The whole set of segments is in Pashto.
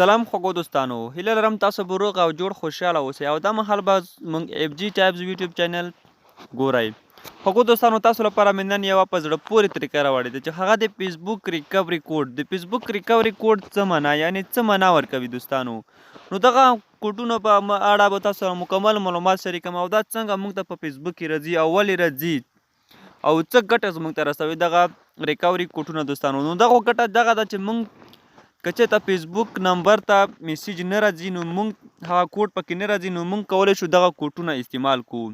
سلام خوږو دوستانو، هیله لرم تاسو به روغ او جوړ خوشحاله اوسئ او دا مهال به موږ اف جی ټایپز یوټیوب چینل ګورئ. خوږو دوستانو، تاسو لپاره مې نن یوه په زړه پورې طریقه راوړې ده چې هغه د فیسبوک ریکوري کوډ. د فیسبوک ریکوري کوډ څه معنا، یعنی څه معنا ورکوي دوستانو؟ نو دغه کوډونو په اړه به تاسو سره مکمل معلومات شریکم او دا څنګه موږ ته په فیسبوک کې راځي او ولې راځي او څه ګټه زموږ ته رسوي دغه ریکوري کوډونه دوستانو. نو دغه ګټه دغه ده چې موږ که چېرته فیسبوک نمبر ته میسج نه راځي، نو موږ هغه کوډ پکې نه راځي، نو موږ کولی شو دغه کوډونه استعمال کوو.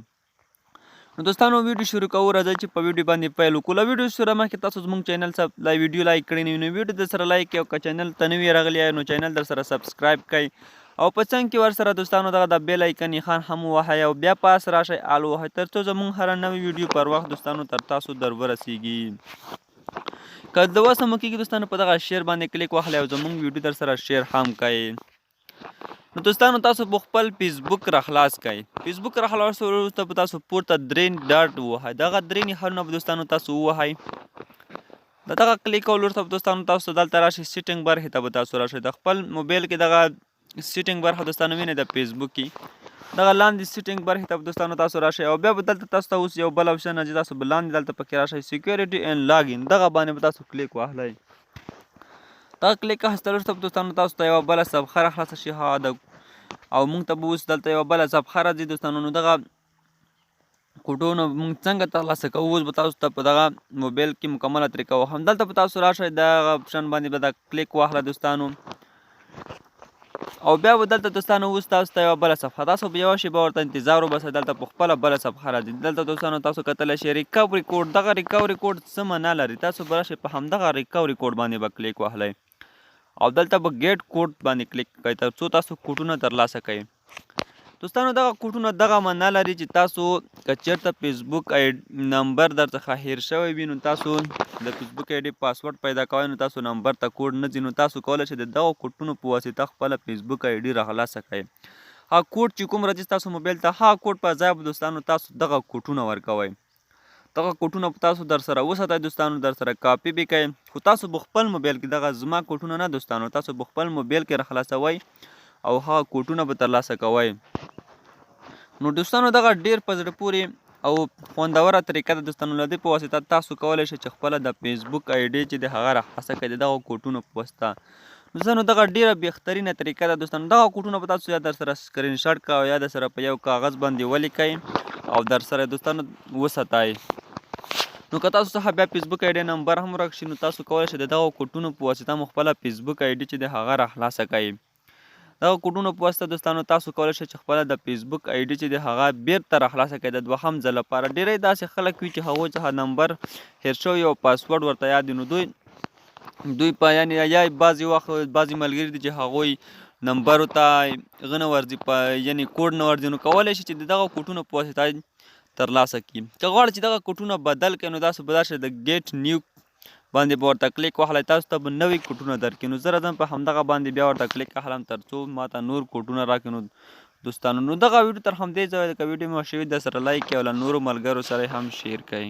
نو دوستانو، ویډیو شروع کوو. راځئ چې په ویډیو باندې پیل وکړو. له ویډیو سره مخکې تاسو زموږ چینل سب لا ویډیو لایک کړئ نو ویډیو در سره لایک کړئ، او که چینل ته نوي راغلي نو چینل در سره سبسکرایب کړئ او په څنګ کې ورسره دوستانو دغه د بیل آیکن نښان هم ووهئ او بیا پاس راشئ، آل ووهئ، تر څو زموږ هره نوې ویډیو پر وخت دوستانو تر تاسو در ورسیږي. که د وسه مو کېږي دوستانو، په دغه شیر باندې کلیک وهلی او زموږ ویډیو در سره شیر هم کړئ. نو دوستانو، تاسو په خپل فیسبوک را خلاص کړئ. فیسبوک را خلاص وروسته به تاسو پورته درې ډاټ ووهئ. دغه درې نښانونه به دوستانو تاسو ووهئ. د دغه کلیک کولو وروسته به دوستانو تاسو دلته راشئ، سیټینګ برخې ته به تاسو راشئ. د خپل موبایل کې دغه سیټینګ برخه دوستانو وینئ، د فیسبوک کې دغه لاندې سیټینګ برخې ته دوستانو تاسو راشئ او بیا به دلته تاسو ته اوس یو بل اپشن راځي. تاسو به لاندې دلته پکې راشئ، سکیورټي اینډ لاګین، دغه باندې به تاسو کلیک وهلی. دغه کلیک اخیستلو وروسته دوستانو تاسو ته یوه بله صفحه راخلاصه شي. هغه د او موږ ته به اوس دلته یوه بله صفحه راځي دوستانو. نو دغه کوډونه موږ څنګه ترلاسه کوو، اوس به تاسو ته په دغه موبایل کې مکمله طریقه وښیم. دلته به تاسو راشئ، دغه اپشن باندې به دا کلیک واخله دوستانو او بیا به دلته دوستانو اوس تاسو ته یوه بله صفحه، تاسو به یوه شېبه ورته انتظار وباسئ، دلته په خپله بله صفحه راځي. دلته دوستانو تاسو کتلی شئ ریکوري کوډ. دغه ریکوري کوډ څه معنا لري؟ تاسو به راشئ، په همدغه ریکوري کوډ باندې به کلیک وهلی او دلته به ګیټ کوډ باندې کلیک کړئ تر څو تاسو کوډونه ترلاسه کړئ. دوستانو، دغه کوډونه دغه معنا لري چې تاسو که چېرته فیسبوک آی نمبر در څخه هیر شوی وي، نو تاسو د فیسبوک آی ډي پاسورډ پیدا کوئ، نو تاسو نمبر ته کوډ نه ځي، نو تاسو کولی شئ د دغو کوډونو په واسطه خپله فیسبوک آی ډي راخلاصه کړئ. هغه کوډ چې کوم راځي تاسو موبایل ته، هغه کوډ په ځای به دوستانو تاسو دغه کوډونه ورکوئ. دغه کوډونه په تاسو در سره وساتئ دوستانو، در سره کاپي به کړئ، خو تاسو به خپل موبایل کې، دغه زما کوډونه نه دوستانو، تاسو به خپل موبایل کې راخلاصوئ او هغه کوډونه به ترلاسه کوئ. نو دوستانو، دغه ډیر په زړه پورې او خوندوره طریقه ده دوستانو. له دې په واسطه تاسو کولی شئ چې خپله د فیسبوک آی ډي چې د هغه راخلاصه کړئ د دغو کوډونو په واسطه. دوستانو، دغه ډیره بهترینه طریقه ده. دوستانو، دغه کوډونه به تاسو یا در سره سکرین شاټ کړئ او یا در سره په یو کاغذ باندې ولیکئ او در سره دوستانو وساتئ. نو که تاسو څخه بیا فیسبوک آی ډي نمبر هم ورک شي، نو تاسو کولی شئ د دغو کوډونو په واسطه مو خپله فیسبوک آی ډي چې د هغه راخلاصه کړئ. دغه کوډونو په واسطه دوستانو تاسو کولی شئ چې خپله د فیسبوک آی ډي چې د هغه بیرته راخلاصه کړئ د دوهم ځل لپاره. ډیری داسې خلک وي چې هغوی څخه نمبر هیر شوی او پاسورډ ورته یاد، نو دوی په یعنی یا بعضې وخت بعضې ملګري دي چې هغوی نمبرو ته غه نه ورځي، په یعنی کوډ نه ورځي، نو کولی شي چې د دغه کوډونو په واسطه ترلاسه کړي. که غواړئ چې دغه کوډونه بدل کړئ، نو تاسو به راشئ، د ګیټ نیو باندې به ورته کلیک وهلی، تاسو ته به نوي کوډونه درکړي. نو زه راځم، په همدغه باندې بیا ورته کلیک اخلم تر څو ماته نور کوډونه راکړي. نو دوستانو، نو دغه ویډیو تر همدې ځایه. که ویډیو مو شوي، در سره لایک کړئ او له نورو ملګرو سره هم شیر کړئ.